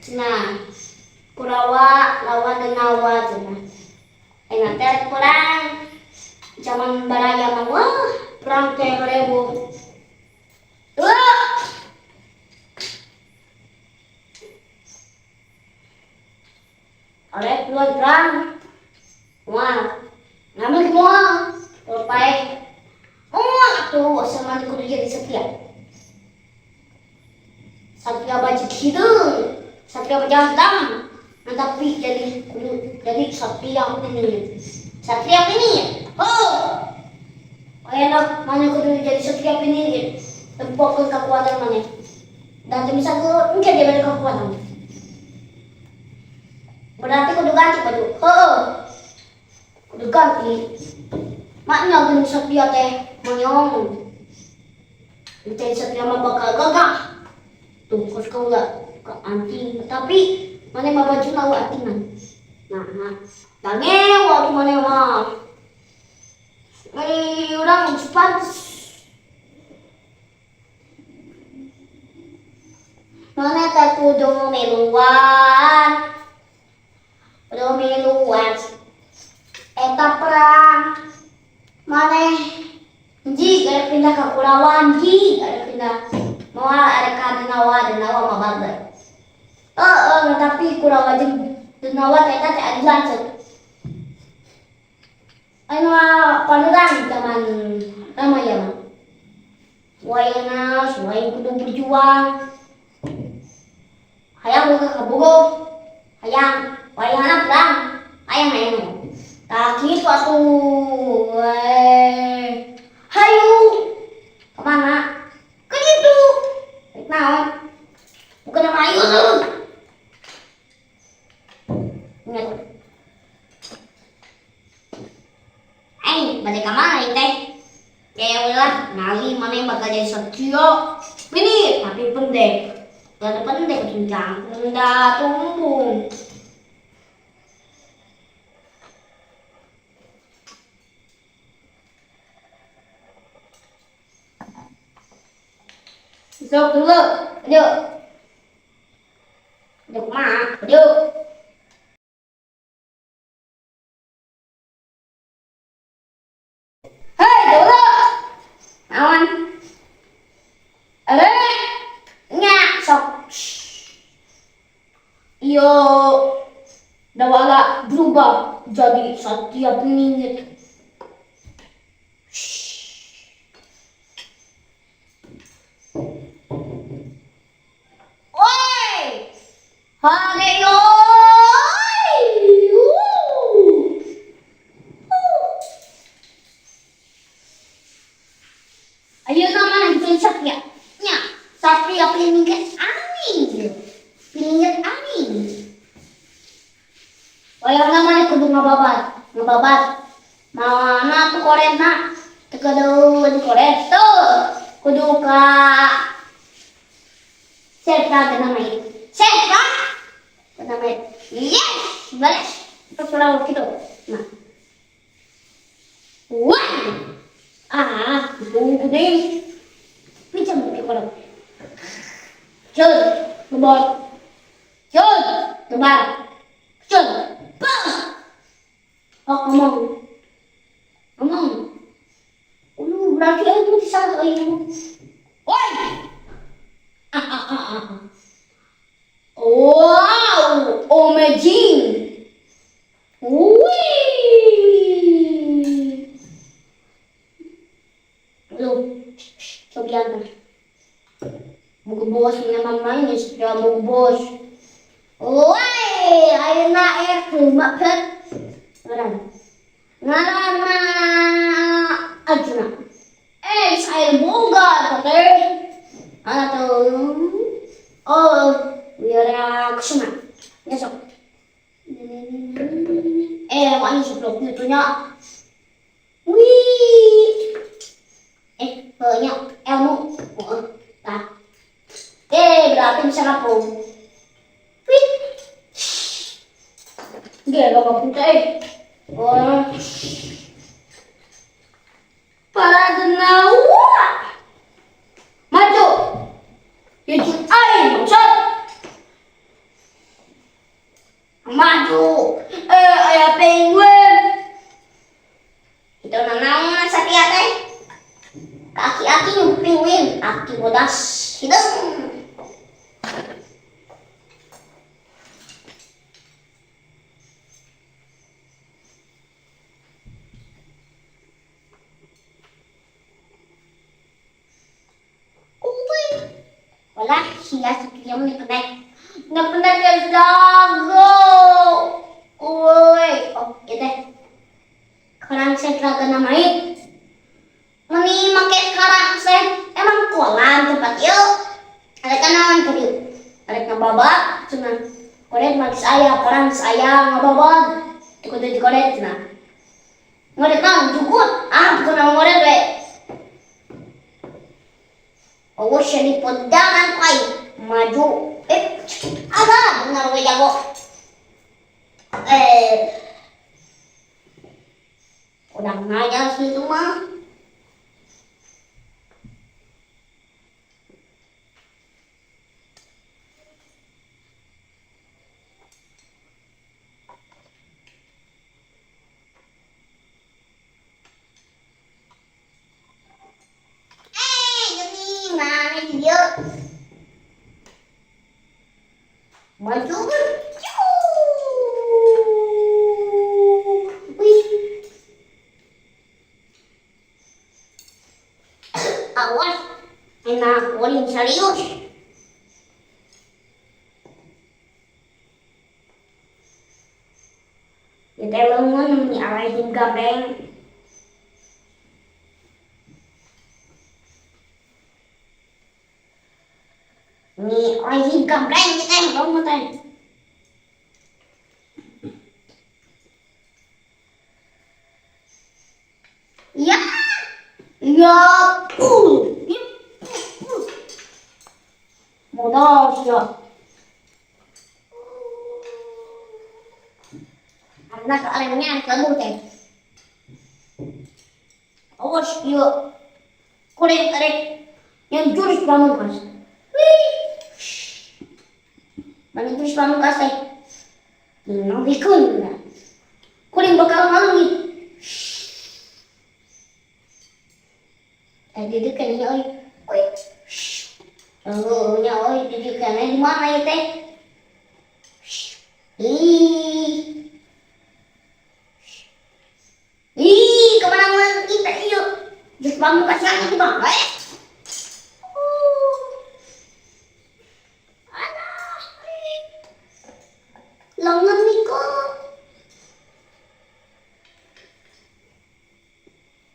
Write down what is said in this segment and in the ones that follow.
Cenah Kurawa lawan Denawa cenah. Ayeuna teh rek perang. Zaman baraya mah wah perang teh riweuh. Wah. Arek duluan perang. Moal. Ngambil moal. Lupae. Moal atuh asa maneh kudu jadi setia. Satria bajik hideung, satria bajantang, nah tapi jadi kudu jadi satria piningit. Satria piningit. Heuh. Ayeuna maneh kudu jadi satria piningit. Tempokeun kakuatan maneh. Da teu bisa gelut engke dibere kakuatan. Berarti kudu ganti baju. Heuh. Kudu ganti. Maknya geuning satria teh monyong. Jadi satria mah bakal gagah. Tuh kos kaula ka anting tapi maneh mah bajuna eueuh antingan. Nah, dangew atuh maneh mah. Ai urang geus pantes. Maneh teh kudu miluan. Kudu miluan. Eta perang. Maneh hiji arek pindah ka Kurawan, hiji arek pindah moal arek ka Denawa, Denawa mah bager. Heeh, tapi Kurawa jeung Denawa teh eta teh adi lanceuk. Anu panerang zaman Ramayana. Wayahna selain kudu berjuang. Hayang boga kabogoh. Hayang wayahna perang. Hayang hayang. Tah kitu atuh. Hayu. Kemana? Ke ditu. Rek naon? Bukan nama ayu tuh. Ingat. Eh, balik ke mana ini teh? Ya udah, ngali mana yang bakal jadi satria. Ini tapi pendek. Gak ada pendek cincang. Enggak tumbuh. Sok dulu, ayo. Ayo kumaha? Ayo. Hei, dulu. Naon? Eh, nya sok. Iyo, Dawala berubah jadi satria piningit. Oi! Hade oi! Ayeuna mah jadi satria. Nya, satria piningit aing. Piningit aing. Wayahna maneh kudu ngababat, ngababat. Mana tuh korena? Teu kudu koren. Tuh, kudu ka Serta namanya. Serta namanya. Yes, beres. Terus kurang gitu. Nah. One. Ah, buku deh. Pinjam ke kurang. Cun, ngebar. Cun, ngebar. Cun, bah. Oh, ngomong. Ngomong. Ulu, berarti itu salah euy. Woi. Ah, ah, ah, ah. Wow, amazing. Wih. Lu, cobian. Buku bos memang main ya, buku bos. Woi, ayeuna ek makan. Ngaran. Ngaranna Arjuna. Eh, saya boga teh. Ana tuh. Oh, Wira Kusuma. Besok. Eh, maknya seblok gitu nya. Wih. Eh, banyak ilmu. Oh, tah. Eh, berarti bisa ngapung. Wih. Gelo ngapung teh. Oh. Para Denawa. Maju. Itu aing, maksud. Maju. Eh, aya penguin. Itu nanaon Satya teh? Kaki-aki nyebut penguin, aki bodas. Hideung. Uy. Wala, siya sa kanya mo nagpanek. Nagpanek na jago. Uy. Oh, gitu. Karang saya kagak namai. Meni make karang saya emang kolam tempat yuk. Ada kanan tadi. Ada ngababat, cuman koret magis ayah, karang saya ngababat. Dikodet dikodet nah. Ngoret nang jukut. Ah, bukan nama ngoret we. Oh, siya pondangan ko ay maju. Eh, aga, benar we jago. Eh, udah nanya sih itu mah. Eh, ini mana dia? Maju. Wih. Awas, enak kuring serius. Ya teh leungeun meni arahin gambreng. Meni arahin gambreng ya teh leungeun teh. Ya. Ya. Modal ya. Karena kealemnya kamu teh. Awas yuk. Korek tarik. Yang jurus pamungkas. Wih. Mana jurus pamungkas teh? Nabikeun. Kuring bakal ngalungit. Tadi dia kayaknya oi. Oi. Oh, nya oi, didikannya di mana ya teh? Ih. Ih, kemana mana kita yuk. Jurus pamungkas lagi tuh bang. Eh. Alah. Lengan nih kok.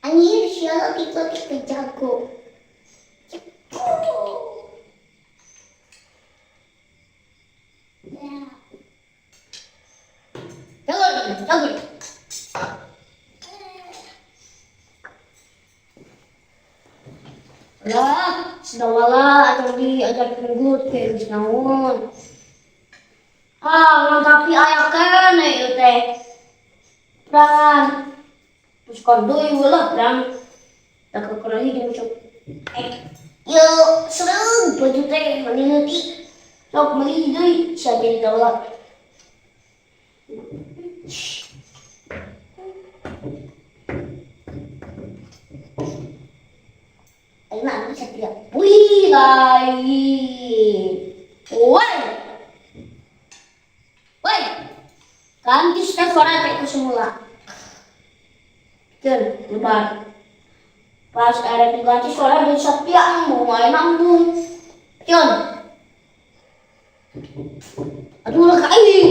Anjir, siapa tipe-tipe jago. Ya. Jago, jago. Lah, sudah wala atau diajar tunggu kayak geus naon. Ah, ngan tapi aya keneh ieu teh. Perangan. Terus deui lah perang. Tak kekerahi jeung sok. Yuk, sereung baju teh meuni leutik. Sok meuli deui sia jadi daulat. Ayo nak bisa tidak. Wih, lain. Woi. Woi. Ganti suara teh semula. Keun, lebar. Pas ada diganti suara jadi setia mau main nanggung. Keun. Aduh lah kain.